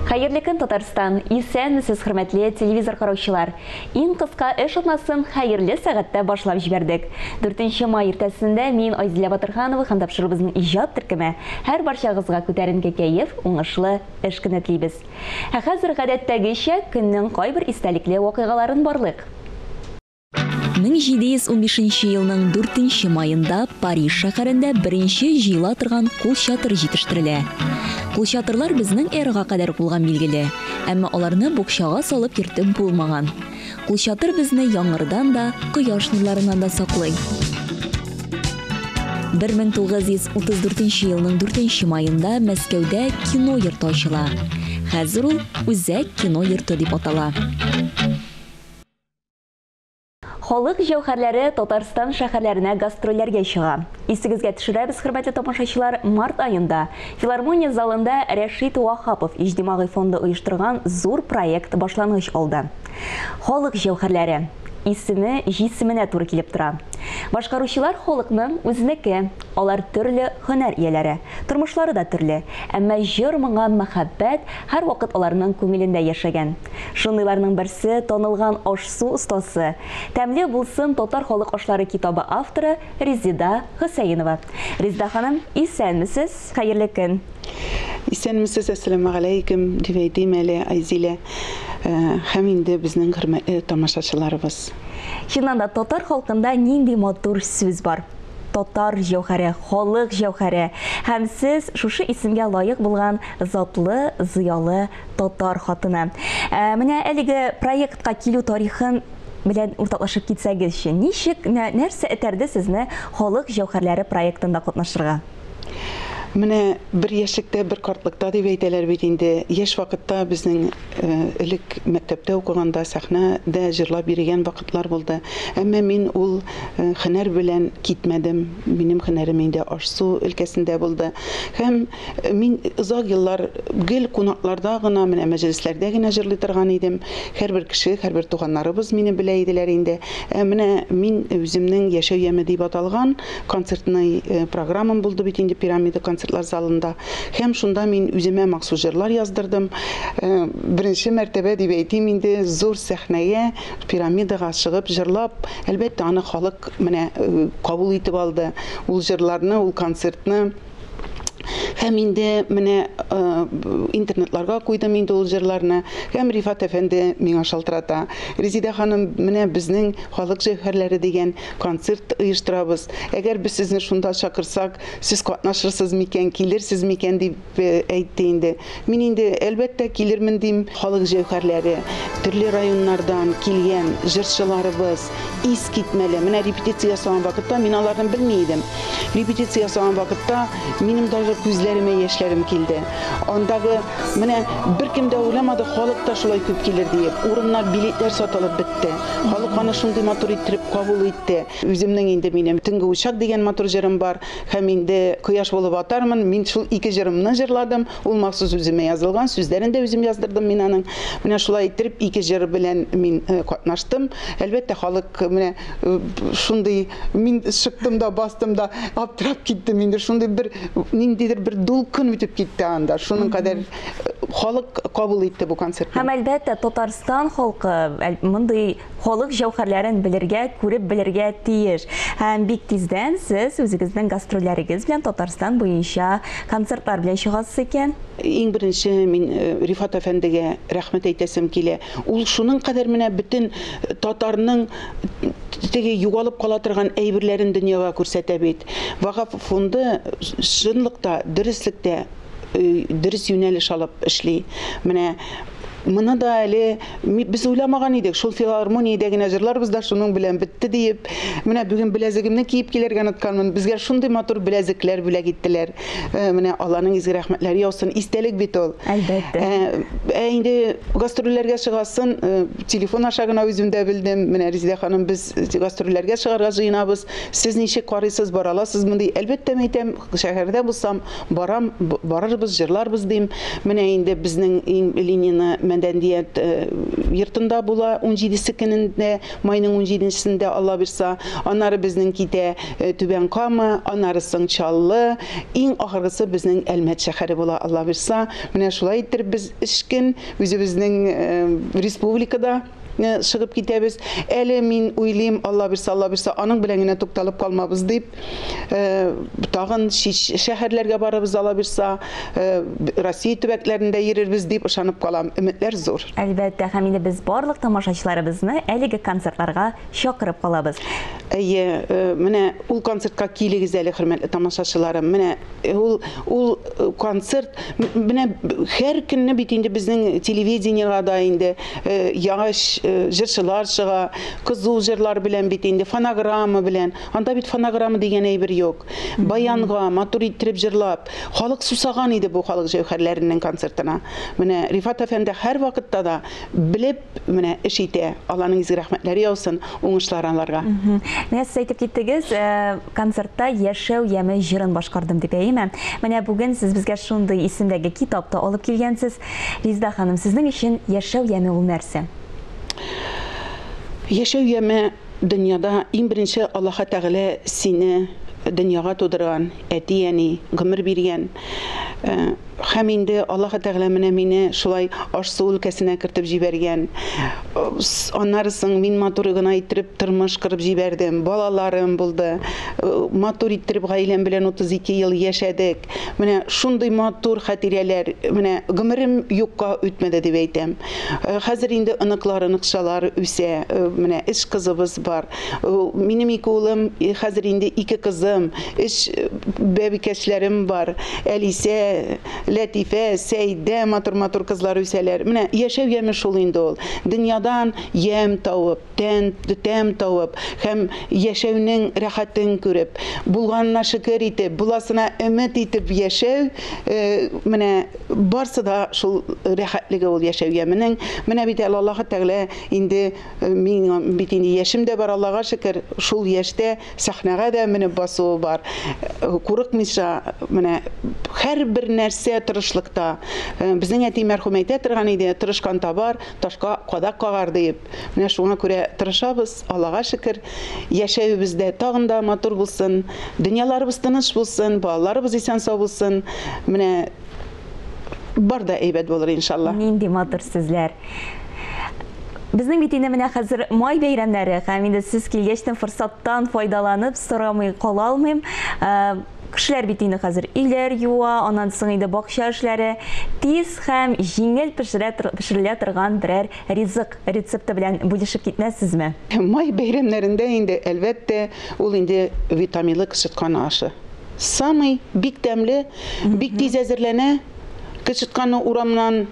Хәерле көн, Татарстан! Исәнмесез, хөрмәтле телевизор караучылар! Иң кыска эш атнасын хәерле сәгатьтә башлап җибәрдек. 4 май иртәсендә мин, Айзилә Батырханова һәм тапшыруыбызның иҗат төркеме һәр барчагызга күтәренке кәеф, уңышлы эш көне телибез. Ә хәзер гадәттәгечә көннең кайбер истәлекле вакыйгаларын барлыйк. 1715 елның 4 маенда Париж шәһәрендә беренче җыела торган кулчатыр җитештерелә. Кулчатырлар безнең эрага кадәр булган билгеле, әмма аларны букчага салып йөртеп булмаган. Кулчатыр безне яңгырдан да, кояш нурларыннан да саклый. 1934 елның 4 маенда Мәскәүдә кино йорты ачыла. Хәзер ул Үзәк кино йорты дип атала. Халык җәүһәрләре Татарстан шәһәрләренә гастрольләргә чыга. Исегезгә төшерәбез, хөрмәтле тамашачылар, март аенда Филармония залында Рәшит Ваһапов иҗтимагый фонды оештырган зур проект башлангыч алды. Халык җәүһәрләре исеме җисеменә туры килеп тора. Башкаручылар халыкның үзенеке, алар төрле һөнәр ияләре, тормышлары да төрле, әмма җыр-моңа мәхәббәт һәрвакыт аларның күңелендә яшәгән. Шундыйларның берсе, танылган аш-су остасы, Тәмле булсын татар халык ашлары китабы авторы Резеда Хөсәенова. Резеда ханым, исәнмесез, хәерле көн! Исәнмесез, әссәламегаләйкем, дип әйтим әле, Айзилә, һәм инде безнең хөрмәтле тамашачыларыбыз. Чыннан да, татар халкында нинди матур сүз бар. Татар җәүһәре, халык җәүһәре. Һәм сез шушы исемгә лаек булган затлы, зыялы татар хатыны. Ә, менә әлеге проектка килү тарихын белән уртаклашып китсәгезче, ничек, нәрсә этәрде сезне Халык җәүһәрләре проектында катнашырга? Менә бер яшьлектә, бер картлыкта дип әйтәләр бит инде. Яшь вакытта безнең элек мәктәптә укыганда сәхнәдә җырлап йөрегән вакытлар булды. Әмма мин ул һөнәр белән китмәдем. Минем һөнәрем инде аш-су өлкәсендә булды. Һәм мин озак еллар гел кунакларда гына, менә мәҗлесләрдә генә җырлый торган идем. Һәрбер кеше, һәрбер туганнарыбыз мине белә иделәр инде. Ә менә мин үземнең Яшәү яме дип аталган концертный программам булды бит инде Пирамида концертлар залында. Һәм шунда мин үземә махсус җырлар яздырдым. Беренче мәртәбә дип әйтим инде, зур сәхнәгә, Пирамидага чыгып җырлап, әлбәттә, аны халык менә кабул итеп алды. Ул җырларны, ул концертны. Һәм инде менә интернетларга куйдым инде ул җырларны. Һәм Рифат әфәнде миңа шалтырата. Резидә ханым, менә безнең Халык җәүһәрләре дигән концерт оештырабыз. Әгәр без сезне шунда чакырсак, сез катнашырсыз микән, килерсез микән дип әйтте инде. Мин инде, әлбәттә, килермен дим. Халык җәүһәрләре, төрле районнардан килгән җырчыларыбыз искитмәле. Менә репетиция ясаган вакытта мин аларны белми идем. Репетиция ясаган вакытта минем даже күзләремә яшьләрем килде. Андагы менә беркем дә уйламады, халык та шулай күп килер диеп. Урыннар, билетлар сатылып бетте. Халык аны шундый матур иттереп кабул итте. Үземнең инде минем Төнге учак дигән матур җырым бар. Һәм инде Кояш булып атармын. Мин шул ике җырымны җырладым. Ул махсус үземә язылган, сүзләрен дә үзем яздырдым мин аның. Менә шулай иттереп ике җыр белән мин катнаштым. Әлбәттә, халык менә шундый мин чыктым да, бастым да, аптырап киттем инде. Шундый бер ниндидер бер дулкын үтеп китте анда. Шуның кадәр халык кабул итте бу концертны. Һәм әлбәттә, Татарстан халкы мондый халык җәүһәрләрен белергә, күреп белергә тиеш. Һәм бик тиздән сез үзегезнең гастрольләрегез белән Татарстан буенча концертлар белән чыгасыз икән. Иң беренче мин Рифат әфәндегә рәхмәт әйтәсем килә. Ул шуның кадәр менә бөтен татарның теге югалып кала торган әйберләрен дөньяга күрсәтә бит. Вагап фонды чынлыкта, дөреслектә дөрес юнәлеш алып эшли. Менә моны да әле без уйламаган идек, шул филармониядә генә җырларбыз да шуның белән бетте диеп. Менә бүген беләзегемне киеп килергә онытканмын. Безгә шундый матур беләзекләр бүләк иттеләр. Менә Алланың изге рәхмәтләре яусын. Истәлек бит ул. Әлбәттә. Ә инде гастрольләргә чыгасын, телефон аша гына үзем дә белдем. Менә Резидә ханым, без гастрольләргә чыгарга җыенабыз. Сез ничек карыйсыз, бара аласызмы ди. Әлбәттә, мәйтәм, шәһәрдә булсам, барам, барырбыз, җырларбыз дим. Менә инде безнең иң Ленина мәдәният йортында була 17-се көнендә, майның 17-сендә, Алла бирса. Аннары безнең китә Түбән Кама, аннары соң Чаллы, иң ахыргысы безнең Әлмәт шәһәре була, Алла бирса. Менә шулай иттереп без өч көн үзебезнең республикада чыгып китәбез. Әле мин уйлыйм, Алла бирса, Алла бирса, аның белән генә тукталып калмабыз дип, тагын шәһәрләргә барырбыз, Алла бирса, Россия төбәкләрендә йөрербез дип ышанып калам. Өметләр зур. Әлбәттә, һәм инде без барлык тамашачыларыбызны әлеге концертларга чакырып калабыз. Әйе, менә ул концертка килегез әле, хөрмәтле тамашачыларым. Менә ул концерт, менә һәр көнне бит инде безнең телевидениега да инде яңа җырчылар чыга, кызу җырлар белән бит инде, фонограмма белән. Анда бит фонограмма дигән әйбер юк. Баянга матур иттереп җырлап, халык сусаган иде бу халык җәүһәрләренең концертына. Менә Рифат әфәнде һәр вакытта да белеп, менә эш итә. Алланың изге рәхмәтләре яусын, уңышлар аларга. Менә сез әйтеп киттегез, концертта Яшәү яме җырын башкардым дип, әйеме? Менә бүген сез безгә шундый исемдәге китап та алып килгәнсез. Резеда ханым, сезнең өчен яшәү яме ул нәрсә? Яшәү яме дөньяда иң беренче Аллаһ Тәгалә сине дөньяга тудырган, әти-әни гомер биргән. Һәм инде Аллаһ Тәгалә менә мине шулай аш-су өлкәсенә кертеп җибәргән. Аннары соң мин матур гына иттереп тормыш корып җибәрдем, балаларым булды. Матур иттереп гаиләм белән 32 ел яшәдек. Менә шундый матур хатирәләр, менә гомерем юкка үтмәде дип әйтәм. Хәзер инде оныклар, оныкчалар үсә. Менә өч кызыбыз бар. Минем ике улым, хәзер инде ике кызым, өч бәбикәчләрем бар. Әлисә, Ләтифә, Сәйдә матур-матур кызлар үсәләр. Менә яшәү яме шул инде ул. Дөньядан ямь табып, тәм табып һәм яшәүнең рәхәтен күреп, булганына шөкер итеп, буласына өмет итеп яшәү, менә барсы да шул рәхәтлеге ул яшәү яменең. Менә бит әле Аллаһ Тәгалә инде мин бит инде яшем дә бар, Аллаһка шөкер, шул яшьтә сәхнәгә дә менеп басуы бар. Курыкмыйча, менә һәрбер нәрсә тырышлыкта. Безнең әти мәрхүм әйтә торган иде, тырышкан табар, ташка кадак кагар диеп. Менә шуңа күрә тырышабыз, Аллаһка шөкер, яшәвебез дә тагын да матур булсын, дөньяларыбыз тыныч булсын, балаларыбыз исән-сау булсын. Менә бар да әйбәт булыр иншалла. Нинди матур сүзләр. Безнең бит инде менә хәзер май бәйрәмнәре, һәм инде сез килгәчтен форсаттан файдаланып сорамый кала алмыйм. Кешеләр бит инде хәзер өйләр юа, аннан соң инде бакча эшләре. Тиз һәм җиңел пешерелә торган берәр ризык рецепты белән бүлешеп китмәссезме? Май бәйрәмнәрендә инде әлбәттә ул инде витаминлы кычыткан ашы. Самый бик тәмле, бик тиз әзерләнә. Кычытканны урамнан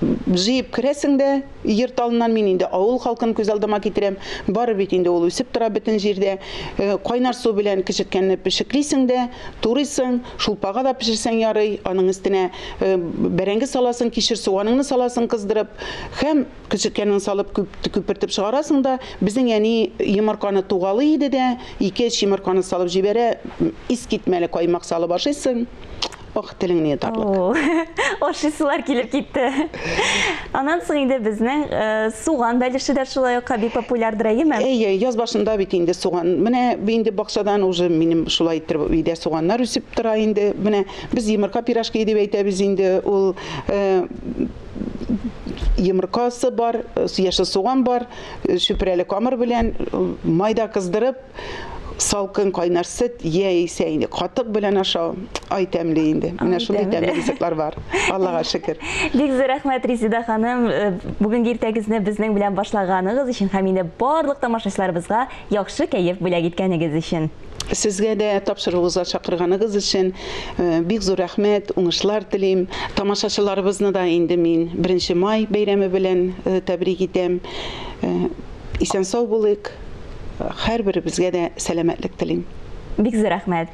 җыеп керәсең дә, йорт алдыннан мин инде авыл халкын күз алдыма китерәм. Бары бит инде ул үсеп тора бөтен җирдә. Кайнар су белән кычытканны пешеклисең дә, турыйсың, шулпага да пешерсәң ярый, аның өстенә бәрәңге саласың, кишер суганыңны саласың кыздырып, һәм кычытканын салып күпертеп чыгарасың да. Безнең әни йомырканы тугалый иде дә, ике-өч йомырканы салып җибәрә, искитмәле каймак салып ашыйсың. Ох, телеңне йотарлык. Ашыйсылар килеп китте. Аннан соң инде безнең суган бәлеше дә шулай ук бик популярдыр, әйеме? Әйе, яз башында бит инде суган. Менә инде бакчадан уже минем шулай иттереп өйдә суганнар үсеп тора инде. Менә без йомырка пирожки дип әйтәбез инде. Ул йомыркасы бар, яшел суган бар, чүпрәле камыр белән майда кыздырып, салкын кайнар сөт яисә инде катык белән ашау, ай тәмле инде. Менә шундый тәмле ризыклар бар. Аллаһка шөкер. Бик зур рәхмәт, Резеда ханым, бүгенге иртәгезне безнең белән башлаганыгыз өчен һәм инде барлык тамашачыларыбызга яхшы кәеф бүләк иткәнегез өчен. Сезгә дә тапшыруыгызга чакырганыгыз өчен бик зур рәхмәт, уңышлар телим. Тамашачыларыбызны да инде мин 1 май бәйрәме белән тәбрик итәм. Исән-сау булыйк. Һәрберебезгә дә сәламәтлек телим. Бик зур рәхмәт.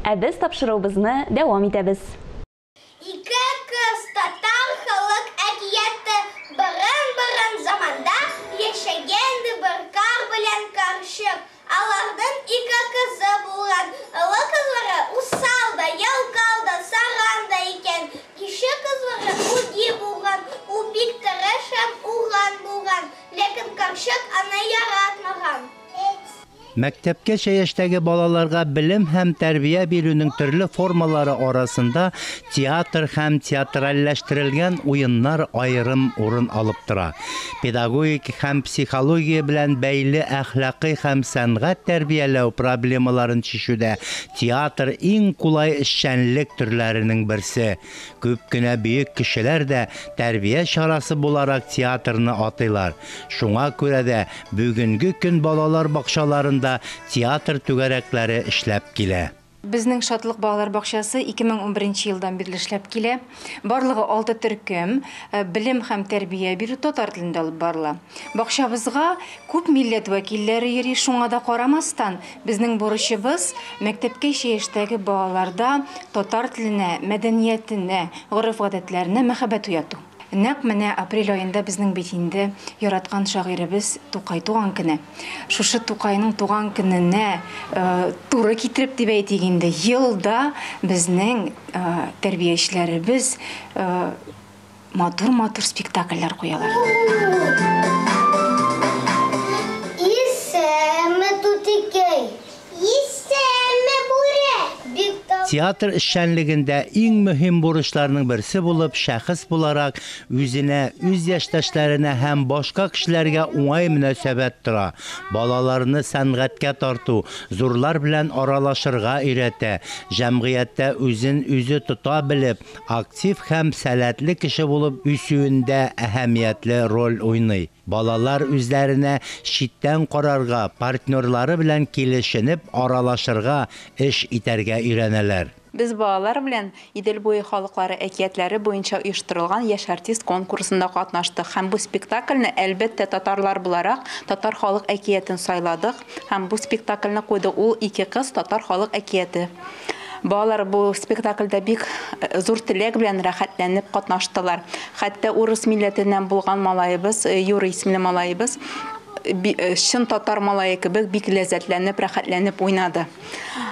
Ә без тапшыруыбызны дәвам итәбез. Ике кыз татар халык әкияте. Борын-борын заманда яшәгән бер кар белән карчык. Аларның ике кызы булган. Олы кызлары усал да, ялкау да, саран да икән. Кече кызлары үги булган. Ул бик тырыш Мәктәпкәчә яшьтәге балаларга белем һәм тәрбия бирүнең төрле формалары арасында театр һәм театральләштерелгән уеннар аерым урын алып тора. Педагогик һәм психология белән бәйле әхлакый һәм сәнгать тәрбияләү проблемаларын чишүдә театр иң кулай эшчәнлек төрләренең берсе. Күп кенә бөек кешеләр дә тәрбия чарасы буларак театрны атыйлар. Шуңа күрә дә бүгенге көн балалар бакчаларында театр түгәрәкләре эшләп килә. Безнең Шатлык балалар бакчасы 2011 елдан бирле эшләп килә. Барлыгы 6 төркем белем һәм тәрбия бирү татар телендә алып барыла. Бакчабызга күп милләт вәкилләре йөри, шуңа да карамастан, безнең бурычыбыз мәктәпкәчә яшьтәге балаларда татар теленә, мәдәниятенә, гореф-гадәтләренә мәхәббәт уяту. Нәкъ менә апрель аенда безнең бит инде яраткан шагыйребез Тукай туган көне. Шушы Тукайның туган көненә туры китереп дип әйтик инде, елда безнең тәрбиячеләребез матур-матур спектакльләр куялар. Исәнме, тутикәй? Исәнме, бүре? Театр эшчәнлегендә иң мөһим бурычларның берсе булып, шәхес буларак үзенә, үз яшьтәшләренә һәм башка кешеләргә уңай мөнәсәбәт тора. Балаларны сәнгатькә тарту, зурлар белән аралашырга өйрәтә, җәмгыятьтә үзен үзе тота белеп, актив һәм сәләтле кеше булып үсүендә әһәмиятле роль уйный. Балалар үзләренә читтән карарга, партнерлары белән килешенеп аралашырга, эш итәргә өйрәнәләр. Без балалар белән Идел буе халыклары әкиятләре буенча оештырылган яшь артист конкурсында катнаштык. Һәм бу спектакльне, әлбәттә, татарлар буларак татар халык әкиятен сайладык. Һәм бу спектакльне куйдык. Ул ике кыз татар халык әкияте. Балалар бу спектакльдә бик зур теләк белән рәхәтләнеп катнаштылар. Хәтта урыс милләтеннән булган малаебыз, Юрий исемле малаебыз, чын татар малае кебек бик ләззәтләнеп, рәхәтләнеп уйнады.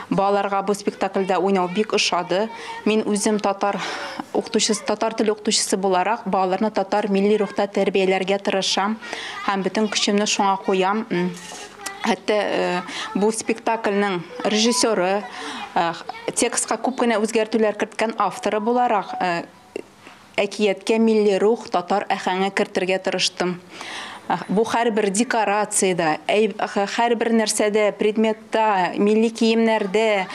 Балаларга бу спектакльдә уйнау бик ошады. Мин үзем татар укытучысы, татар теле укытучысы буларак балаларны татар милли рухта тәрбияләргә тырышам һәм бөтен көчемне шуңа куям. Хәтта бу спектакльнең режиссеры, текстка күп кенә үзгәртүләр керткән авторы буларак, әкияткә милли рух, татар әһәңе кертергә тырыштым. Бу һәрбер декорациядә, һәрбер нәрсәдә, предметта, милли киемнәрдә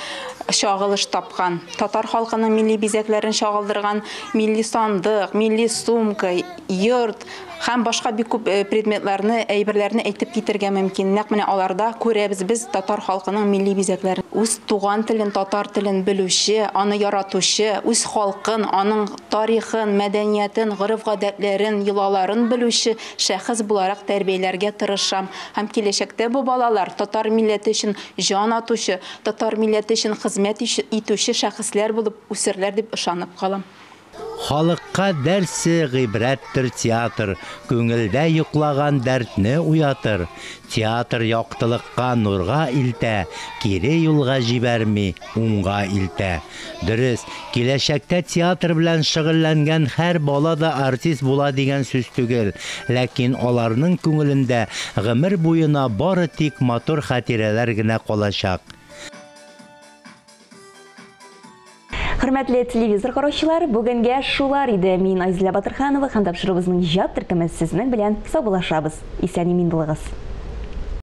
чагылыш тапкан. Татар халкының милли бизәкләрен чагылдырган милли сандык, милли сумка, йорт һәм башка бик күп предметларны, әйберләрне әйтеп китергә мөмкин. Нәкъ менә аларда күрәбез без татар халкының милли бизәкләрен. Үз туган телен, татар телен белүче, аны яратучы, үз халкын, аның тарихын, мәдәниятен, гореф-гадәтләрен, йолаларын белүче шәхес буларак тәрбияләргә тырышам. Һәм киләчәктә бу балалар татар милләте өчен җан атучы, татар милләте өчен хезмәт итүче шәхесләр булып үсерләр дип ышанып калам. Халыкка дәрсе гыйбрәттер театр, күңелдә йоклаган дәртне уятыр. Театр яктылыкка, нурга илтә, кире юлга җибәрми, уңга илтә. Дөрес, киләчәктә театр белән шөгыльләнгән һәр бала да артист була дигән сүз түгел, ләкин аларның күңелендә гомер буена бары тик матур хатирәләр генә калачак. Хөрмәтле телевизор караучылар, бүгенгә шулар иде. Мин Айзилә Батырханова һәм тапшыруыбызның иҗат төркеме сезнең белән саубуллашабыз. Исән-имин булыгыз.